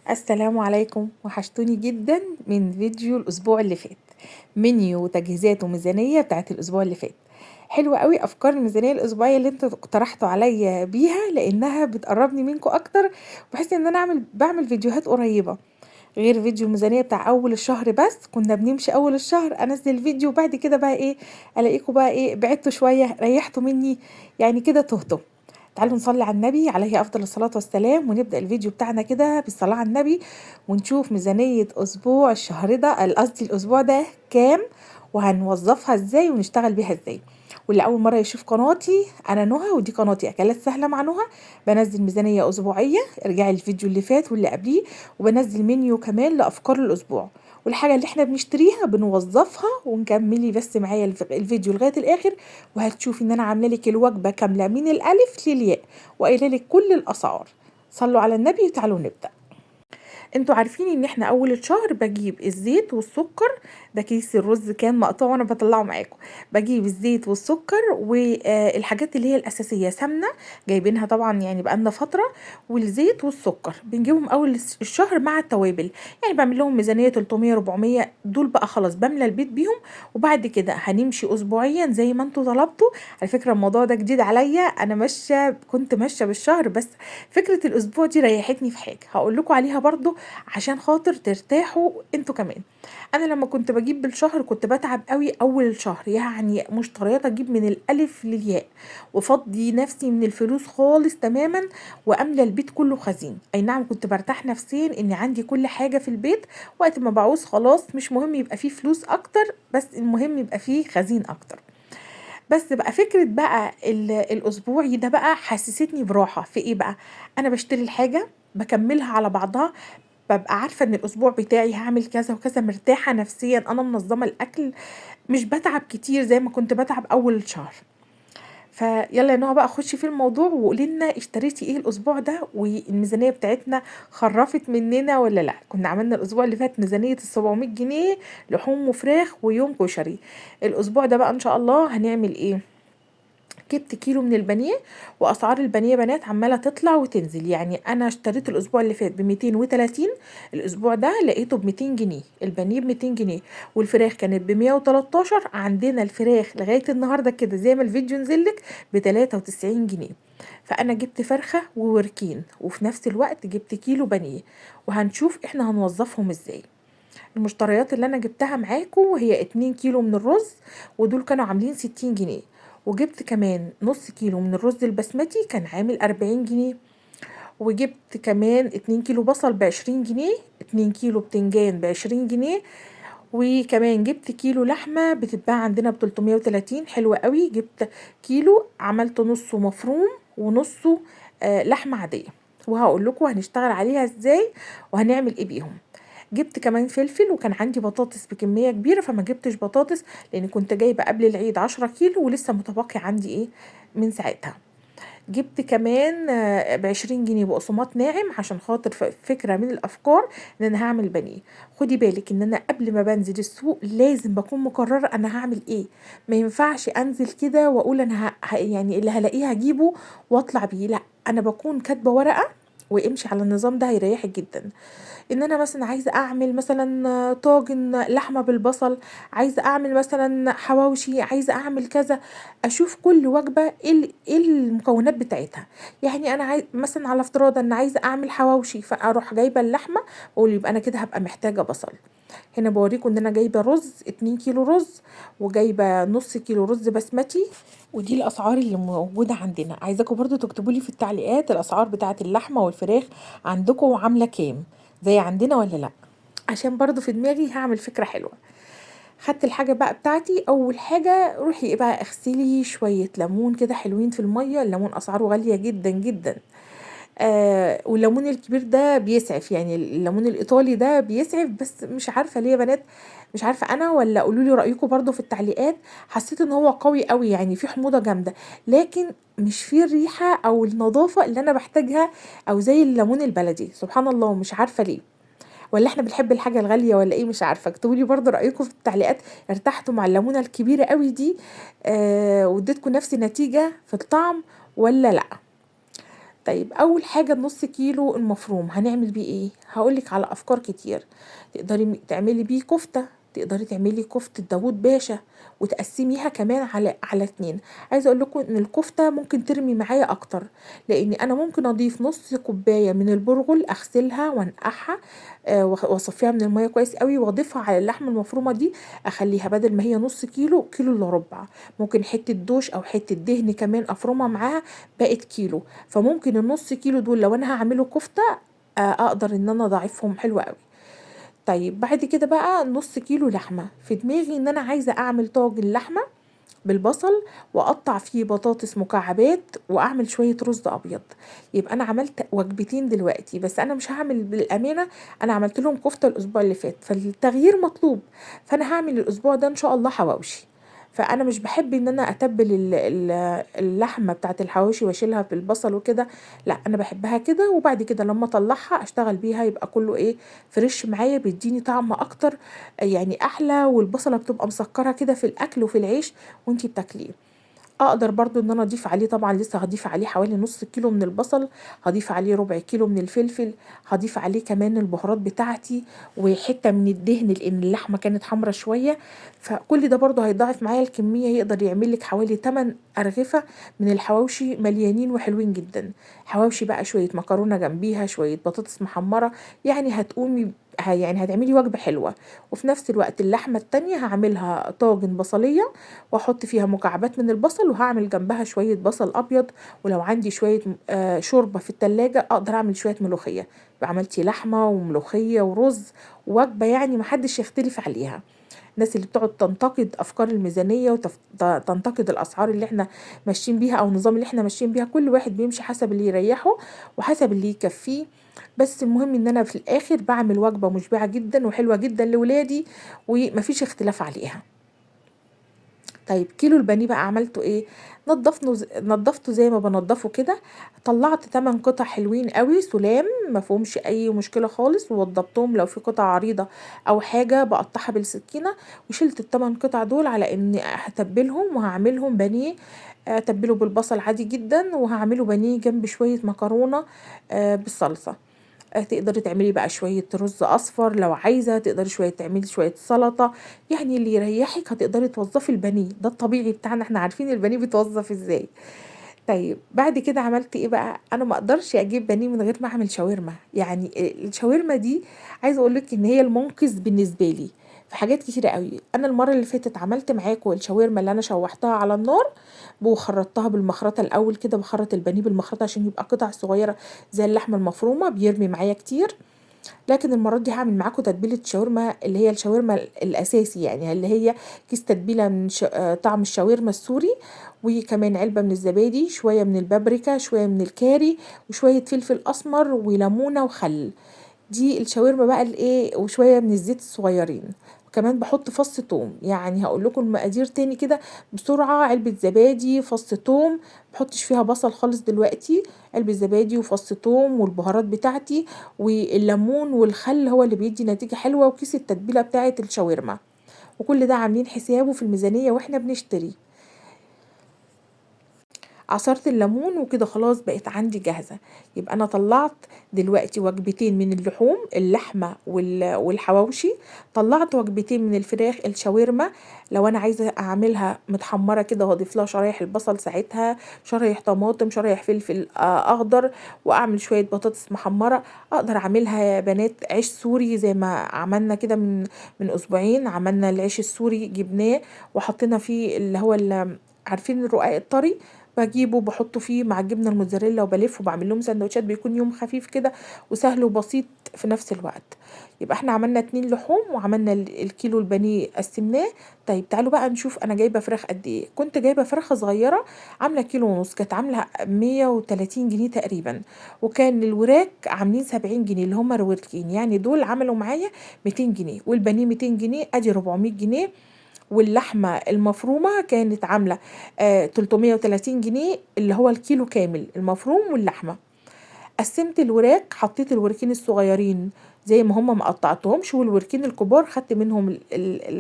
السلام عليكم. وحشتوني جدا من فيديو الأسبوع اللي فات، منيو وتجهيزات وميزانية بتاعت الأسبوع اللي فات. حلوة قوي أفكار الميزانية الأسبوعية اللي انتوا اقترحتوا عليا بيها، لأنها بتقربني منكم أكتر، وبحس إن أنا بعمل فيديوهات قريبة غير فيديو الميزانية بتاع أول الشهر. بس كنا بنمشي أول الشهر أنزل فيديو، وبعد كده بقى إيه ألاقيكم بقى إيه بعدتوا شوية، ريحتوا مني يعني كده، تهتوا. تعالوا نصلي على النبي عليه أفضل الصلاة والسلام، ونبدأ الفيديو بتاعنا كده بالصلاة على النبي، ونشوف ميزانية أسبوع الشهر ده، قصدي الأسبوع ده كام، وهنوظفها إزاي ونشتغل بيها إزاي. واللي أول مرة يشوف قناتي، أنا نهى، ودي قناتي أكلات سهلة مع نهى. بنزل ميزانية أسبوعية، ارجعي الفيديو اللي فات واللي قبليه، وبنزل منيو كمان لأفكار الأسبوع، والحاجة اللي احنا بنشتريها بنوظفها. ونكملي بس معايا الفيديو لغاية الآخر، وهتشوفي إن أنا عاملة لك الوجبة كاملة من الألف للياء، وقايلة لك كل الأسعار. صلوا على النبي وتعالوا نبدأ. انتوا عارفين ان احنا اول الشهر بجيب الزيت والسكر، ده كيس الرز كان مقطوع وانا بطلعه معاكم. بجيب الزيت والسكر والحاجات اللي هي الاساسية، سمنه جايبينها طبعا يعني بقالنا فترة، والزيت والسكر بنجيبهم اول الشهر مع التوابل. يعني بعمل لهم ميزانية 300 400، دول بقى خلاص بملى البيت بيهم. وبعد كده هنمشي اسبوعيا زي ما انتوا طلبتوا. على فكرة الموضوع ده جديد عليا، انا كنت ماشية بالشهر، بس فكرة الاسبوع دي ريحتني في حاجة هقول لكم عليها برضو عشان خاطر ترتاحوا انتوا كمان. انا لما كنت بجيب بالشهر كنت بتعب قوي اول الشهر، يعني مشتريات اجيب من الالف للياء، وافضي نفسي من الفلوس خالص تماما، واملى البيت كله خزين. اي نعم كنت برتاح نفسيا ان عندي كل حاجة في البيت وقت ما بعوز، خلاص مش مهم يبقى فيه فلوس اكتر، بس المهم يبقى فيه خزين اكتر. بس بقى فكرة بقى الأسبوعي ده بقى حسستني براحة في إيه بقى، أنا بشتري الحاجة بكملها على بعضها، ببقى عارفة إن الأسبوع بتاعي هعمل كذا وكذا، مرتاحة نفسيا، أنا منظمة الأكل، مش بتعب كتير زي ما كنت بتعب أول الشهر. فيلا يا نهى بقى خشي في الموضوع وقولي لنا اشتريتي ايه الأسبوع ده، والميزانية بتاعتنا خرفت مننا ولا لا. كنا عملنا الأسبوع اللي فات ميزانية 700 جنيه لحوم وفراخ ويوم كشري. الأسبوع ده بقى إن شاء الله هنعمل ايه؟ جبت كيلو من البانيه، واسعار البانيه بنات عماله تطلع وتنزل. يعني انا اشتريت الاسبوع اللي فات ب230، الاسبوع ده لقيته ب200 جنيه، البانيه ب200 جنيه، والفراخ كانت ب113. عندنا الفراخ لغاية النهارده كده زي ما الفيديو نزلك ب93 جنيه. فانا جبت فرخة ووركين، وفي نفس الوقت جبت كيلو بانيه، وهنشوف احنا هنوظفهم ازاي. المشتريات اللي انا جبتها معاكم هي 2 كيلو من الرز، ودول كانوا عاملين 60 جنيه، وجبت كمان نص كيلو من الرز البسمتي كان عامل 40 جنيه، وجبت كمان 2 كيلو بصل ب20 جنيه، 2 كيلو بتنجان ب20 جنيه، وكمان جبت كيلو لحمة بتتباع عندنا ب330، حلوة قوي. جبت كيلو عملت نصه مفروم ونصه لحمة عادية، وهقول لكم هنشتغل عليها ازاي وهنعمل ايه بيهم. جبت كمان فلفل، وكان عندي بطاطس بكمية كبيرة فما جبتش بطاطس لان كنت جايبة قبل العيد 10 كيلو ولسه متبقي عندي ايه من ساعتها. جبت كمان ب20 جنيه بقسماط ناعم عشان خاطر فكرة من الافكار ان انا هعمل بانيه. خدي بالك ان انا قبل ما بنزل السوق لازم بكون مقررة انا هعمل ايه، ما ينفعش انزل كده واقول انا يعني اللي هلاقيه هجيبه واطلع بيه، لا انا بكون كاتبة ورقة وامشي على النظام ده، هيريحك جدا. ان انا مثلا عايزه اعمل مثلا طاجن لحمه بالبصل، عايزه اعمل مثلا حواوشي، عايزه اعمل كذا، اشوف كل وجبة ايه المكونات بتاعتها. يعني انا عايز مثلا على افتراض ان عايزه اعمل حواوشي، فاروح جايبه اللحمة واقول يبقى انا كده هبقى محتاجه بصل. هنا بوريكم ان انا جايبه رز 2 كيلو رز، وجايبه نص كيلو رز بسمتي، ودي الاسعار اللي موجودة عندنا. عايزاكم برضو تكتبوا لي في التعليقات الاسعار بتاعه اللحمة والفراخ عندكم عامله كام، زي عندنا ولا لا، عشان برضو في دماغي هعمل فكرة حلوة. خدت الحاجة بقى بتاعتي. اول حاجة روحي بقى اغسلي شوية ليمون كده حلوين في المية، الليمون اسعاره غالية جدا جدا، والليمون الكبير ده بيسعف، يعني الليمون الايطالي ده بيسعف، بس مش عارفه ليه يا بنات، مش عارفه انا ولا قولوا لي رايكم برضو في التعليقات. حسيت ان هو قوي قوي، يعني في حموضه جامدة، لكن مش فيه الريحة او النظافة اللي انا بحتاجها، او زي الليمون البلدي. سبحان الله مش عارفه ليه، ولا احنا بنحب الحاجة الغالية ولا ايه، مش عارفه. اكتبوا لي برضو رايكم في التعليقات، ارتحتوا مع الليمونه الكبيرة قوي دي واديتكم نفس النتيجة في الطعم ولا لا؟ طيب اول حاجة النص كيلو المفروم هنعمل بيه ايه؟ هقولك على افكار كتير. تقدري تعملي بيه كفته، تقدري تعملي كفته داوود باشا وتقسميها كمان على 2. عايزه اقول لكم ان الكفتة ممكن ترمي معايا اكتر، لان انا ممكن اضيف نص كوباية من البرغل، اغسلها وانقعها واصفيها من المية كويس قوي، واضيفها على اللحمة المفرومه دي، اخليها بدل ما هي نص كيلو، كيلو الا ربع. ممكن حتة دوش او حتة دهن كمان افرمها معاها، بقت كيلو. فممكن النص كيلو دول لو انا هعمله كفته اقدر ان انا اضاعفهم حلو قوي. طيب بعد كده بقى نص كيلو لحمه، في دماغي ان انا عايزه اعمل طاجن لحمه بالبصل واقطع فيه بطاطس مكعبات واعمل شوية رز ابيض. يبقى انا عملت وجبتين دلوقتي، بس انا مش هعمل بالامانة، انا عملت لهم كفته الاسبوع اللي فات، فالتغيير مطلوب. فانا هعمل الاسبوع ده ان شاء الله حواوشي. فانا مش بحب ان انا اتبل اللحمة بتاعت الحواوشي واشيلها بالبصل وكده، لا انا بحبها كده، وبعد كده لما اطلعها اشتغل بيها يبقى كله ايه fresh معايا، بيديني طعم اكتر يعني احلى، والبصله بتبقى مسكره كده في الاكل وفي العيش وانتي بتاكليه. اقدر برضو ان انا اضيف عليه، طبعا لسه هضيف عليه حوالي نص كيلو من البصل، هضيف عليه ربع كيلو من الفلفل، هضيف عليه كمان البهارات بتاعتي وحتة من الدهن لان اللحمة كانت حمرا شوية. فكل ده برضو هيضاعف معايا الكمية، يقدر يعمل لك حوالي 8 ارغفة من الحواوشي مليانين وحلوين جدا. حواوشي بقى شوية مكرونة جنبيها، شوية بطاطس محمرة، يعني هتقومي يعني هتعملي وجبة حلوة. وفي نفس الوقت اللحمة التانية هعملها طاجن بصلية واحط فيها مكعبات من البصل، وهعمل جنبها شوية بصل ابيض، ولو عندي شوية شوربة في التلاجة اقدر اعمل شوية ملوخية. يبقى عملتي لحمة وملوخية ورز، وجبة يعني محدش يختلف عليها. الناس اللي بتقعد تنتقد افكار الميزانية وتنتقد الاسعار اللي احنا ماشيين بيها او النظام اللي احنا ماشيين بيها، كل واحد بيمشي حسب اللي يريحه وحسب اللي يكفيه. بس المهم ان انا في الاخر بعمل وجبة مشبعة جدا وحلوة جدا لولادي ومفيش اختلاف عليها. طيب كيلو البانيه بقى عملته ايه؟ نضفته زي ما بنضفه كده، طلعت 8 قطع حلوين قوي سلام ما فيهمش اي مشكلة خالص، ووضبتهم لو في قطع عريضة او حاجة بقطعها بالسكينة، وشلت ال8 قطع دول على اني هتبلهم وهعملهم بانيه. اتبله بالبصل عادي جدا، وهعمله بانيه جنب شوية مكرونه بالصلصه. تقدري تعملي بقى شوية رز أصفر لو عايزة، تقدري شوية تعملي شوية سلطة، يعني اللي يريحك. هتقدري توظفي البانيه، ده الطبيعي بتاعنا، احنا عارفين البانيه بيتوظف ازاي. طيب بعد كده عملت ايه بقى؟ انا ما اقدرش اجيب بانيه من غير ما اعمل شاورما. يعني الشاورما دي عايزه اقول لك ان هي المنقذ بالنسبة لي في حاجات كتيرة قوي. انا المرة اللي فاتت عملت معاكم الشاورما اللي انا شوحتها على النار وخرطتها بالمخرطه الاول كده، بخرط البانيه بالمخرطه عشان يبقى قطع صغيرة زي اللحمة المفرومه، بيرمي معايا كتير. لكن المرة دي هعمل معاكم تتبيله شاورما اللي هي الشاورما الاساسي، يعني اللي هي كيس تتبيله من طعم الشاورما السوري، وكمان علبة من الزبادي، شوية من البابريكا، شوية من الكاري، وشوية فلفل اسمر وليمونه وخل. دي الشاورما بقى الايه، وشوية من الزيت الصغيرين. وكمان بحط فص توم. يعني هقول لكم المقادير تاني كده بسرعة. علبة زبادي، فص توم، بحطش فيها بصل خالص دلوقتي، علبة زبادي وفص توم والبهارات بتاعتي والليمون والخل هو اللي بيدي نتيجة حلوة، وكيس التتبيله بتاعه الشاورما. وكل ده عاملين حسابه في الميزانية واحنا بنشتري. عصرت الليمون وكده خلاص بقت عندي جاهزة. يبقى انا طلعت دلوقتي وجبتين من اللحوم، اللحمة والحواوشي، طلعت وجبتين من الفراخ الشاورما. لو انا عايزه اعملها متحمره كده واضيف لها شرايح البصل ساعتها، شرايح طماطم، شرايح فلفل اخضر، واعمل شوية بطاطس محمرة. اقدر اعملها يا بنات عيش سوري زي ما عملنا كده من اسبوعين. عملنا العيش السوري، جبناه وحطينا فيه اللي هو عارفين الرقاق الطري، بجيبه بحطه فيه مع الجبنة الموتزاريلا وبلفه وبعمل لهم سندوتشات، بيكون يوم خفيف كده وسهل وبسيط في نفس الوقت. يبقى احنا عملنا 2 لحوم وعملنا الكيلو البانيه قسمناه. طيب تعالوا بقى نشوف انا جايبه فراخ قد ايه. كنت جايبه فرخة صغيرة عامله كيلو ونص، كانت عامله 130 جنيه تقريبا، وكان الوراك عاملين 70 جنيه اللي هم الوركين، يعني دول عملوا معايا 200 جنيه، والبانيه 200 جنيه، ادي 400 جنيه. واللحمة المفرومه كانت عامله 330 جنيه اللي هو الكيلو كامل المفروم واللحمة. قسمت الوراك، حطيت الوركين الصغيرين زي ما هم ما قطعتهمش، والوركين الكبار خدت منهم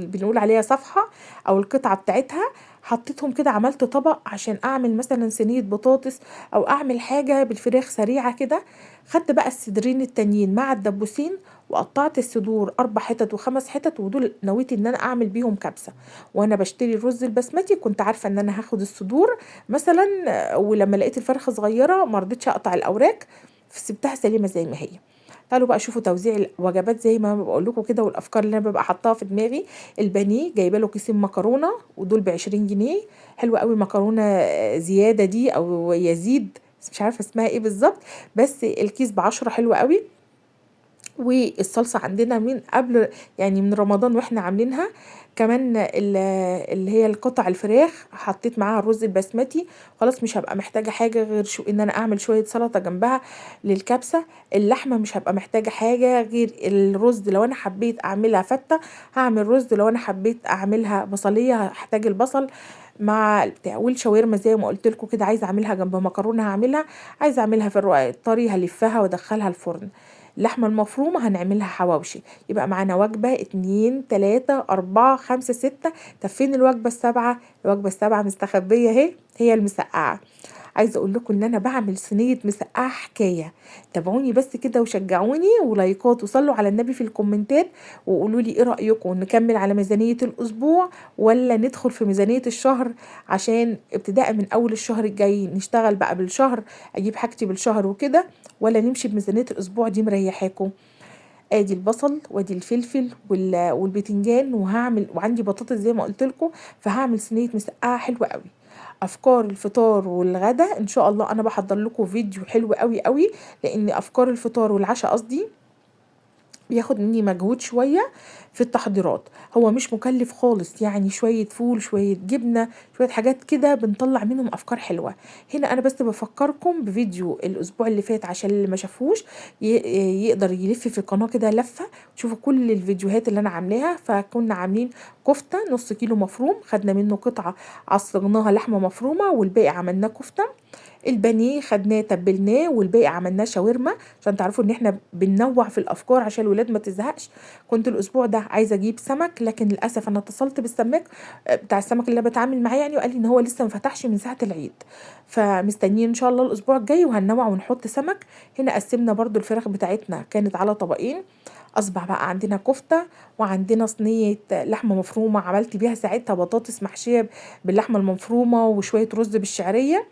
بنقول عليها صفحة او القطعة بتاعتها، حطيتهم كده، عملت طبق عشان اعمل مثلا صينية بطاطس او اعمل حاجة بالفراخ سريعة كده. خدت بقى الصدرين التانيين مع الدبوسين وقطعت الصدور 4 حتت و5 حتت، ودول نويت ان انا اعمل بيهم كبسة. وانا بشتري الرز البسمتي كنت عارفة ان انا هاخد الصدور مثلا، ولما لقيت الفرخة صغيرة ما رضيتش اقطع الاوراق، فسبتها سليمة زي ما هي. تعالوا بقى شوفوا توزيع الوجبات زي ما بقول لكم كده، والافكار اللي انا ببقى حطاها في دماغي. البانيه جايبه له كيسين مكرونه ودول ب20 جنيه، حلوة قوي مكرونه زيادة دي او يزيد، بس مش عارفه اسمها ايه بالظبط، بس الكيس ب10 حلوة قوي. والصلصه عندنا من قبل يعني من رمضان واحنا عاملينها. كمان اللي هي القطع الفراخ حطيت معاها الرز البسمتي، خلاص مش هبقى محتاجه حاجة غير ان انا اعمل شوية سلطة جنبها للكبسه. اللحمة مش هبقى محتاجه حاجة غير الرز، لو انا حبيت اعملها فته هعمل رز، لو انا حبيت اعملها بصليه هحتاج البصل مع البتاع. والشاورما زي ما قلت لكم كده، عايزه اعملها جنب مكرونه هعملها، عايزه اعملها في الرقاق الطري هلفها وادخلها الفرن. اللحمة المفرومة هنعملها حواوشي. يبقى معانا وجبة 2 3 4 5 6. طب فين الوجبة السابعة؟ الوجبة السابعة مستخبية اهي، هي المسقعة. عايزة اقول لكم ان انا بعمل صينية مسقعة حكاية. تابعوني بس كده وشجعوني ولايكات، وصلوا على النبي في الكومنتات وقولوا لي ايه رأيكم، نكمل على ميزانية الاسبوع ولا ندخل في ميزانية الشهر، عشان ابتداء من اول الشهر الجاي نشتغل بقى بالشهر، اجيب حاجتي بالشهر وكده، ولا نمشي بميزانية الاسبوع دي مريحاكم. ادي البصل وادي الفلفل والبتنجان، وهعمل وعندي بطاطس زي ما قلت لكم، فهعمل صينية مسقعة حلوة قوي. افكار الفطار والغدا ان شاء الله انا بحضر لكم فيديو حلو قوي قوي، لان افكار الفطار والعشاء قصدي بياخد مني مجهود شوية في التحضيرات، هو مش مكلف خالص، يعني شوية فول شوية جبنة شوية حاجات كده بنطلع منهم أفكار حلوة. هنا أنا بس بفكركم بفيديو الأسبوع اللي فات عشان اللي ما شافوش يقدر يلف في القناة كده لفة تشوفوا كل الفيديوهات اللي أنا عاملاها. فكنا عاملين كفتة نص كيلو مفروم، خدنا منه قطعة عصرناها لحمة مفرومة والباقي عملناه كفتة. البانيه خدناه تبلناه والباقي عملناه شاورما، عشان تعرفوا ان احنا بننوع في الافكار عشان الولاد ما تزهقش. كنت الاسبوع ده عايزه اجيب سمك، لكن للاسف انا اتصلت بالسماك بتاع السمك اللي انا بتعامل معاه يعني، وقال لي ان هو لسه ما فتحش من ساعة العيد، فمستنيين ان شاء الله الاسبوع الجاي وهننوع ونحط سمك. هنا قسمنا برضو الفراخ بتاعتنا كانت على طبقين، اصبح بقى عندنا كفته وعندنا صينية لحمه مفرومه عملت بيها ساعتها بطاطس محشيه باللحمه المفرومه وشوية رز بالشعريه،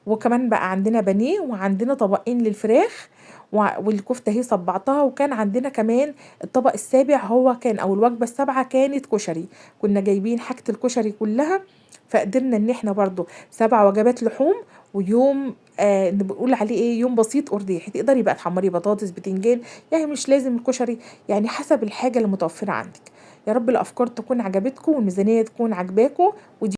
وكمان بقى عندنا بانيه وعندنا طبقين للفراخ والكفته هي صبعتها. وكان عندنا كمان الطبق السابع هو كان او الوجبة السابعة كانت كشري، كنا جايبين حاجة الكشري كلها، فقدرنا ان احنا برضو 7 وجبات لحوم ويوم بنقول عليه ايه، يوم بسيط قرديحي، تقدري بقى تحمري بطاطس بتنجان، يعني مش لازم الكشري، يعني حسب الحاجة اللي متوفرة عندك. يا رب الافكار تكون عجبتكم والميزانيه تكون عجباكم. ودي